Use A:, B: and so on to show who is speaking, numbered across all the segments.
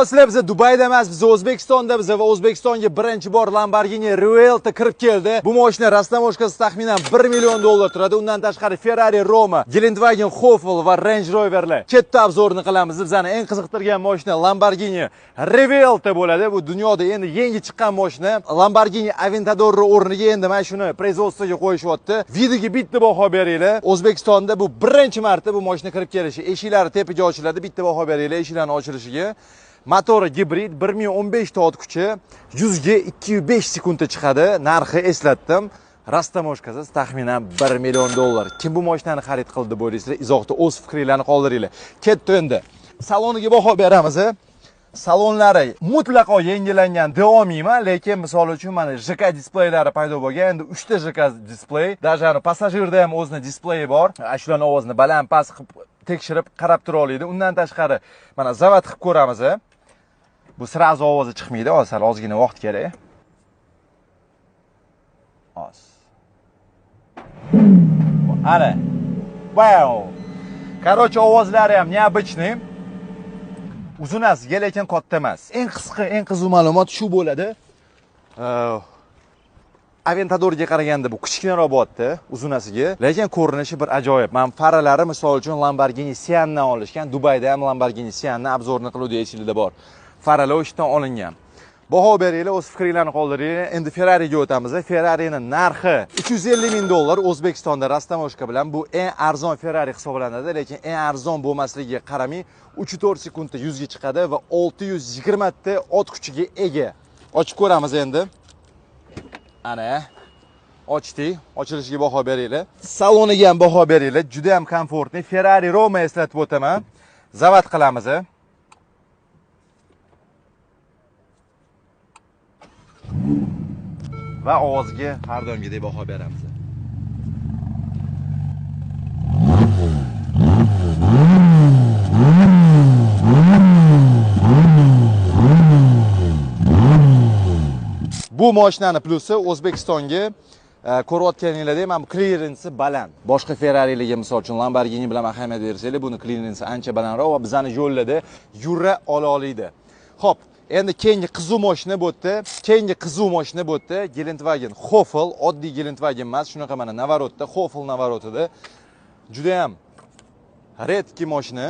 A: Sizlar biza Dubayda emas, biz O'zbekistonda biz va O'zbekistonga birinchi bor Lamborghini Revuelto kirib keldi. Bu mashina растаможка si taxminan 1 million dollar turadi. Undan tashqari Ferrari Roma, Gelendwagen Hoffel va Range Roverlar. Katta обзор ni qilamiz. Bizani eng qiziqtirgan mashina Lamborghini Revuelto bo'ladi. Bu dunyoda endi yangi chiqqan mashina. Lamborghini Aventadorni o'rniga endi mana shuni производство ga qo'yishyapti. Видiga bitta baho beringlar. O'zbekistonda bu birinchi marta bu mashina kirib kelishi. Eshiklari tepaga ochiladi, bitta baho beringlar eshiklarni ochilishiga. Motori gibrid 1015 ta ot kuchi, 100 ga 205 sekundda chiqadi. Narxi eslatdim. Растаможка siz taxminan 1 million dollar. Kim bu mashinani xarid qildi deb o'ylaysizlar? Izohda o'z fikringizni qoldiringlar. Ketdi endi. Saloniga baho beramiz. Salonlari mutlaqo yangilangan deolmayman, lekin misol uchun mana JK displeylari paydo bo'lgan. Endi 3 ta JK displey, даже passajirda ham o'zini displeyi bor. Shularning ovozini baland past qilib tekshirib qarab tura oladi. Undan tashqari mana zavod qilib ko'ramiz. Bu сразу ovozi chiqmaydi, sal ozgina vaqt kerak. Oz. Ana. Wow. Короче, ovozlari ham необычный. Uzunasiga lekin katta emas. Eng qisqa, eng qiziq ma'lumot shu bo'ladi. Aventadorga qaraganda bu kichkinaroq bo'lyapti uzunasiga, lekin ko'rinishi bir ajoyib. Mana faralari misol uchun Lamborghini Sian'dan olishgan. Dubayda ham Lamborghini Sian'ni обзор ni qiluvdi, esingizda bor. Faralar o'shadan olingan. Baho beringlar, o'z fikringizni qoldiringlar. Endi Ferrariga o'tamiz. Ferrarining narxi 350 ming dollar O'zbekistonda растаможка bilan bu eng arzon Ferrari hisoblanadi, lekin eng arzon bo'lmasligiga qaramay 3,4 sekundda 100 ga chiqadi va 620 ta ot kuchiga ega. Ochib ko'ramiz endi. Ana ochdik. Ochilishiga baho beringlar. Saloniga ham baho beringlar. Juda ham komfortli. Ferrari Roma eslatib o'taman. Zavod qilamiz. Va ovozga har doimgidek baho beramiz. Bu mashinani plusi O'zbekistonga ko'rayotganinglardek mana bu klirensi baland. Boshqa Ferrari'larga misol uchun Lamborghini bilan ahamiyat bersanglar, buni klirensi ancha balandroq va bizani yo'llarda yura ola oladi. Xo'p, endi keyingi qiziq mashina bu yerda. Keyingi qiziq mashina bu yerda Gelendwagen Hoffel, oddiy Gelendwagen emas, shunaqa mana navarotda, Hoffel navarotida. Juda ham redki mashina.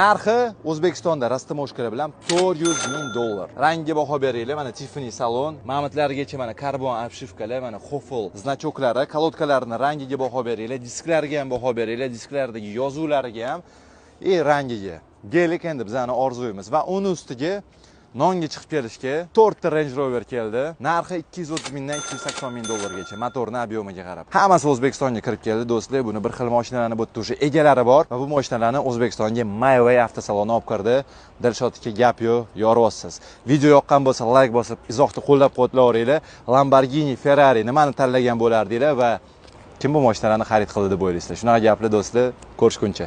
A: Narxi O'zbekistonda растаможка bilan 400 ming dollar. Rangiga baho beringlar, mana Tiffany salon, mamitlargacha mana karbon обшивkalar, mana Hoffel znachoklari, kolodkalarini rangiga baho beringlar, disklariga ham baho beringlar, disklardagi yozuvlariga ham, rangiga. Gelik endi bizning orzuyimiz va uni ustiga nonga chiqib kelishga 4 ta Range Rover keldi. Narxi 230 mingdan 280 ming dollargacha, motorni объем iga qarab. Hammasi O'zbekistonga kirib keldi, do'stlar. Buni bir xil mashinalarni bu yerda уже egalari bor va bu mashinalarni O'zbekistonga MyWay avtosaloni olib kirdi. Dilshod aka, gap yo'q, yoryapsiz. Video yoqqan bo'lsa like bosib, izohda qo'llab-quvvatlayveringlar. Lamborghini, Ferrari nimani tanlagan bo'lardinglar va kim bu mashinalarni xarid qildi deb o'ylaysizlar? Shunaqa gaplar do'stlar, ko'rishguncha.